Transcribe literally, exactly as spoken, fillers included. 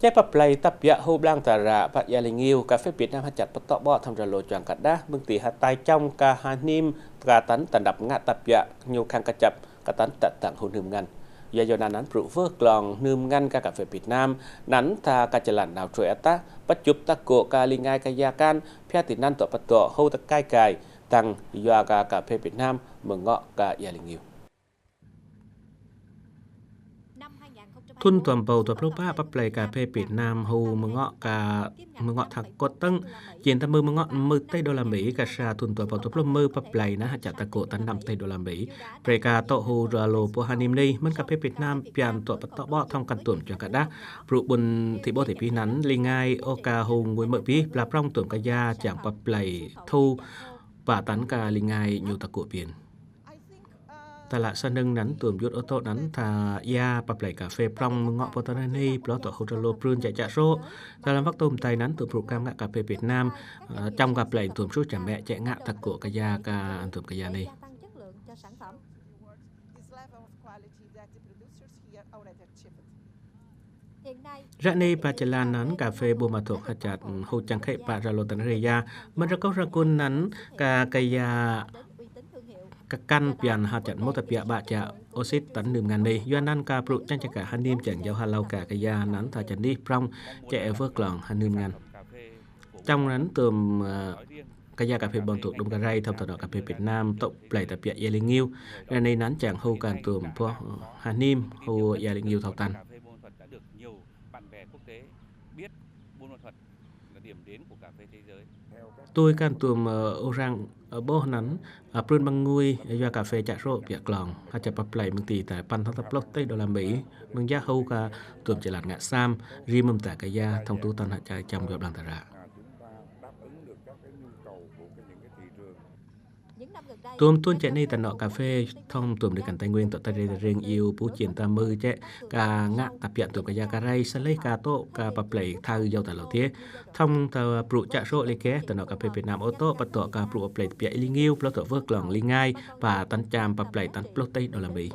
Chai pap play tap biă hu blang ta ră pă ia li ngiu, cà phê Việt Nam ha chặt pă tŏ bŏ thăm ra lô chuang kă đah, mưng ti ha tai chong ka ha nim ka tăn ta năp ngă tap biă ñu khăng kơ chăp ka tăn ta tang hu nưm ngăn. Ia yua năn năn pru vơ klong nưm ngăn ka cà phê Việt Nam, năn ta ka chalan nau trôi ata, pă chup ta kô ka li ngai ka ia kan, phia ti năn tŏ pă tŏ hu ta kai kai, tang yua ka cà phê Việt Nam mơ ngŏ ka ia li ngiu. Thun tuam bâu tuam pluh pă pap play cà phê Việt Nam hu mơ ngŏ ka mơ ngŏ thak kot tâng. Chin ta mơ mơ ngŏ mơ tê đô la Mỹ, ka sa thun tuam bâu tuam pluh mơ pap play na ha chặt ta kô tăn năm tê đô la Mỹ. Pre ka tŏ hu ra lô pô ha nim ni, mơn cà phê Việt Nam pian tŏ pă tŏ bŏ thăm kan tuam chuang kă đah. Pru bun ti bŏ ti pi năn, li ngai ô ka hu ngui mơ pi, pla prong tuam ka ia chang pap play thu, pă tăn ka li ngai ñu ta kô pian. Ta lă sa nâng năn tuam yut ô tô năn ta ia pap play cà phê prong mơ ngŏ pô ta năn ni, plo tŏ hu ra lô prun chă chă sô. Ta lăm văk tuam tai năn tuam pru kam ngă cà phê Việt Nam, ơ, chong ka play tuam sô chă mẹ chă ngă ta kô ka ia ka tuam ka ia ni. Ră ni pă chalan năn cà phê Buôn Ma Thuột ha chặt hu chăng khĕ pă ra lô tăn rê ia. Mơn ra kâu ra kun năn ka ka ia ka kan pian ha chặt mô ta pia bă chă ô sit tăn nưm ngăn ni. Yua năn ka pru chăng chă kă ha nim chang yau ha lau ka ka ia năn ta chă ni prong chă e vơ klong ha nưm ngăn. Chong năn tuam, ơ, ka ia cà phê Buôn Ma Thuột đum ka rai thăm ta nŏ cà phê Việt Nam tŏ play ta pia ia li ngiu. Ră ni năn chang hu kan tuam pô, ơ, ha nim hu ia li ngiu thâu tăn. Tui kan tuam, ơ, u rang, ơ, bôh năn, ơ, prun măng ngui, ơ, yua cà phê chă sô pia klong. Ha chă pap play mưng ti ta păn thăm ta pluh tê đô la Mỹ. Mưng ia hu ka tuam chalan ngă sam, ri mơm ta ka ia, thăm tu tăn ha chă chăm yua blang ta ră. Tuam tuôn chă ni ta nŏ cà phê thăm tuam đi kan Tây Nguyên tŏ ta rê ring iu pŭ chin ta mơ chă ka ngă ta pia tuam ka ia ka rai sa lê ka tŏ ka pap play thâu yau ta lô thiê. Thăm ta pru chă sô li kê ta nŏ cà phê Việt Nam ô tŏ pă tŏ ka pru pap play pia li ngiu plo tŏ vơ klong li ngai pă tăn cham pap play tăn pluh tê đô la Mỹ.